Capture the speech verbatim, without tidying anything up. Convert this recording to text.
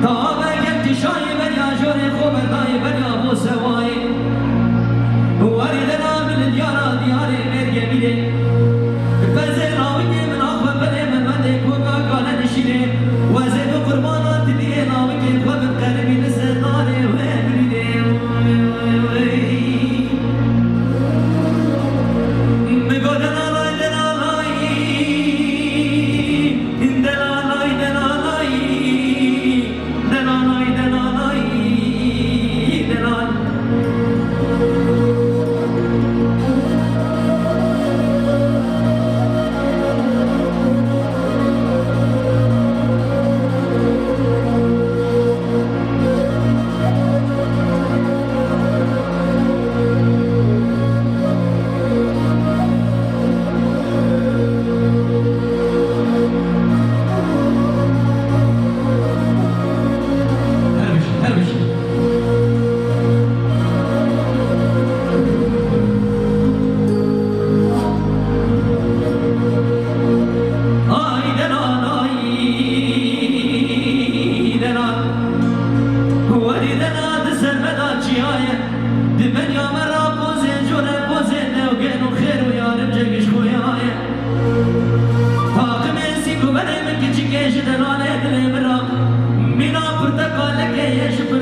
Tabe gelkî şayê beriya jorê xwe berdayê beriya bo sewayê. Warê dena min li diyara diyarê mêrge bîrê. Pezê lawikê min axwe belê min wendê koka kale nişînê. Wezê bi qurbana tiliyê lawikê xwe bin qerimî li ser darê wê birînê. Min got dena lay dena lay. Delalay, delalay, delalay, delalay, delal. Ay delal, ay delal. Werî delal di ser me de çiyaye. Di benya me ra pozê, cure pozê, dewgên û xêr û yarim cegiş xuyaye. Taqimê sî ku berê min kiçikê ji delalê dilê min ra. Mîna pirteqalekê yê ji pir